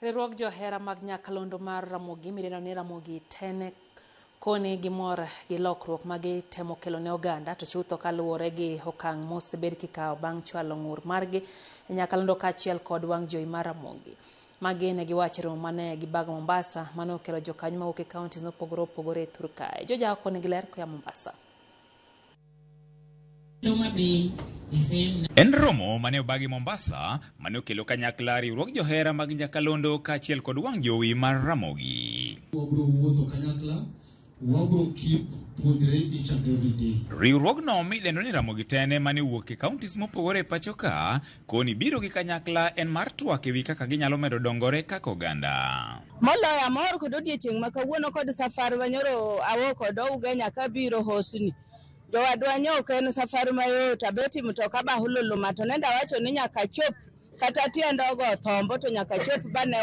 Riwruog johera mag nyakalondo mar Ramogi midendo ni Ramogi Tene koni gimor gi lokruok ma gitemo kelo ne oganda to chutho kaluwore gi okang' mosebed kikawo bang' chwalo ng'ur margi e nyakalondo kaachiel kod wang' jowi mar Ramogi. Magi ne giwacho e romo mane gibago Mombasa mane okelo jokanyo mawuok e counties mopogore opogore e thur kae. Jojaoko nigi ler koa Mombasa. En romo mane obagi Mombasa mane okelo kanyakla riwruog johera mag nyakalondo kaachiel kod wang' jowi mar Ramogi. Wabro wuotho kanyakla, wabro keep puonjre each and every day. Riwruogno midendo ni Ramogi Tene mane owuok e counties mopogore e pacho ka koni biro gi kanyakla en mar twak ewi kaka ginyalo medo dongore kaka oganda. Moloyo amor kod odiechieng' ma kawuono kod safar manyoro awuok kod Ugenya kabiro Hosni. Jowadwa nyo ok en safar mayot, abeti mtoka ba hululu to nenda wacho ni nyaka chop kata tienda ogo thombo to nyaka chop bane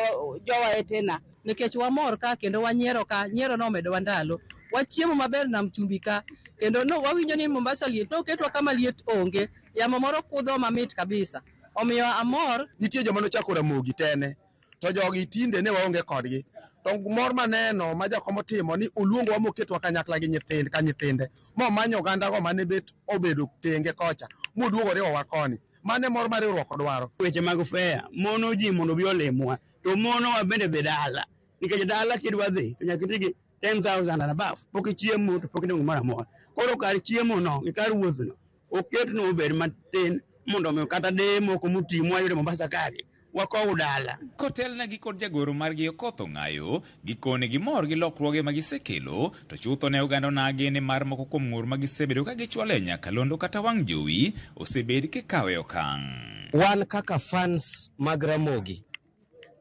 jowetena. Nikech wamor ka kendo wanyiero ka, nyiero nomedowa ndalo. Wachiemo maber nam chumbi ka kendo no wawinjo ni Mombasa liet, noketwa kama liet onge, yamo moro kudho mamit kabisa. Omiyo amor. Nitie joma nochako Ramogi Tene to jogi tinde ne waonge kodgi to mor maneno ma jakom otimo ni oluongowa moketwa kanyakla gi nyithind ka nyithinde momanyo ogandago mane bet obedo tenge kocha moduogo riwowa koni. Mano e mor ma riwruok dwaro. Weche mag fare mono ji mondo obi olimwa to monowa bende dhi dala nikech dala kidwa dhi to nyaka iti gi 10,000 and above pok ichiemo to pok itimo gimoro amora. Koro kar chiemo no gi kar wuoth no oketno obed matin mondo omi kata deye moko moti mwayudo Mombasa kagi wakow dala. Kotelnegi kod jagoro margi Okoth Ong'ayo, gikone gimor gi lokruoge ma gisekelo, to chutho ne oganda onagi ni mar moko kuom ng'ur ma gisebedo ka gichwalo e nyakalondo kata wang' jowi osebed kikawe okang'. Wan kaka fans mag Ramogi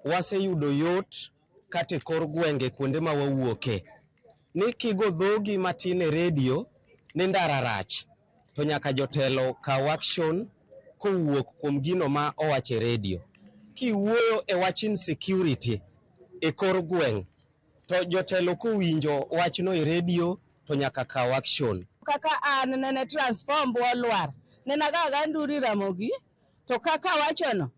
waseyudo yot kata e kor gwenge kuonde ma wawuoke ni kigo dhogi matin e redio ni ndara rach to nyaka jotelo kaw action kowuok kuom gino ma owach e redio. Kiwuoyo e wach insecurity e kor gweng' to jotelo kowinjo wachno e redio to nyaka kaw action. Kaka an nene transform olwar, nene agaga nduri Ramogi to kaka wachono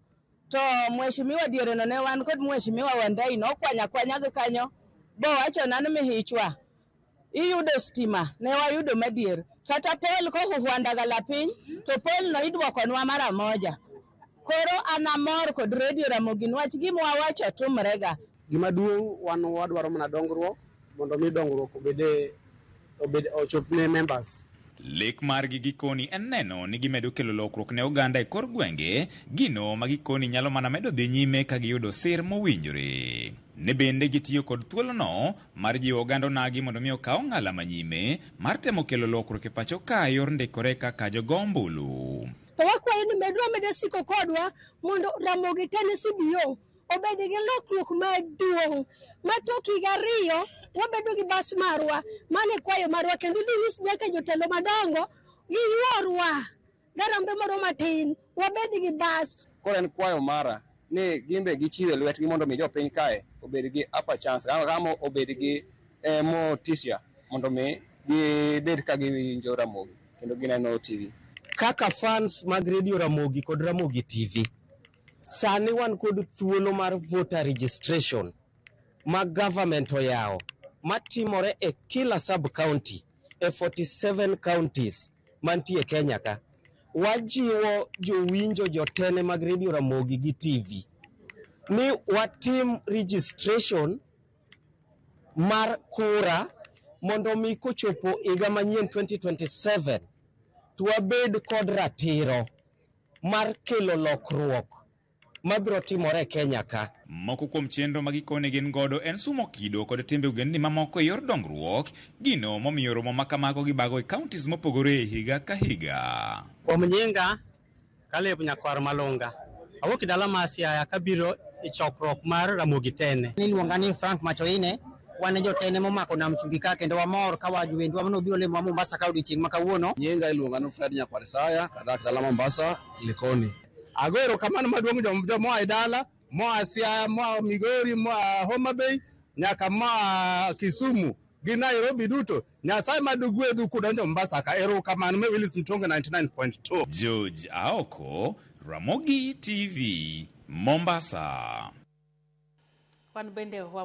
to mheshimiwa diere no ne wan kod mheshimiwa Wandai nokwanya kwanya gi kanyo bowachona ni mihichwa iyudo stima ne wayudo madier kata pole kohuhwa ndagala piny to pole no iduokonwa mara moja. Koro an amor kod redio Ramogi niwach gima wawacho timrega. Gima duong' wan wadwaro mana dongruok mondo mi dongruok obede obed ochop ne members. Lek margi gikoni en neno ni gimedo kelo lokruok ne oganda e kor gwenge, gino ma gikoni nyalo mana medo dhi nyime ka giyudo sir mowinjore. Ne bende gitiyo kod thuolono mar jiwo oganda onagi mondo mi okaw ong'ala manyime mar temo kelo lokruok e pacho ka e yor ndikore kaka jogo ombulu. To wakwayo ni medwa ameda siko kodwa mondo Ramogi Tene CBO obed gi lokruok maduong' ma tok higa 2 wabedo gi bas marwa. Mano e kwayo marwa kendo udhi nyis nyaka jotelo madongo giyuorwa garambe moro matin wabed gi bas. Koro en kwayo mara ni gimbe gichiwe lwetgi mondo mi jopiny kae obed gi upper chance kama obed gi motisha mondo mi gibed ka giwinjo Ramogi kendo gineno TV. Kaka fans mag Radio Ramogi kod Ramogi TV, sani wan kod thuolo mar voter registration ma government oyawo matimore e kila sub county e 47 counties mantie Kenya ka. Wajiwo jowinjo jotene mag Radio Ramogi gi TV ni watim registration mar kura mondo mi kochopo higa manyien 2027 to wabed kod ratiro mar kelo lokruok mabiro timore e Kenya ka. Moko kuom chenro ma gikone gin godo en sumo kido kod timbe ogendni mamoko e yor dongruok, gino momiyo romo ma kamago gibago e counties mopogore e higa ka higa. Kuom nyinga Caleb Nyakwar Malunga. Awuok e dala ma Siaya kabiro e chokruok mar Ramogi Tene. Iluonga ni Frank Machoine. Wan e jotene momako nam chumbi ka kendo wamor ka wendwa manobiro limowa Mombasa ka odiochieng' ma kawuono. Nyinga iluonga ni Fred Nyakwar Isaya kadak dala Mombasa Likoni. Ago erokamano maduong' jomoa e dala, moa Siaya, moa Migori, moa Homa Bay, nyaka moa Kisumu gi Nairobi duto. Nyasaye madugwedhu kudonjo Mombasa ka. Erokamano me Willis Mtonge 99.2. George Aoko, Ramogi TV, Mombasa. Wan bende wa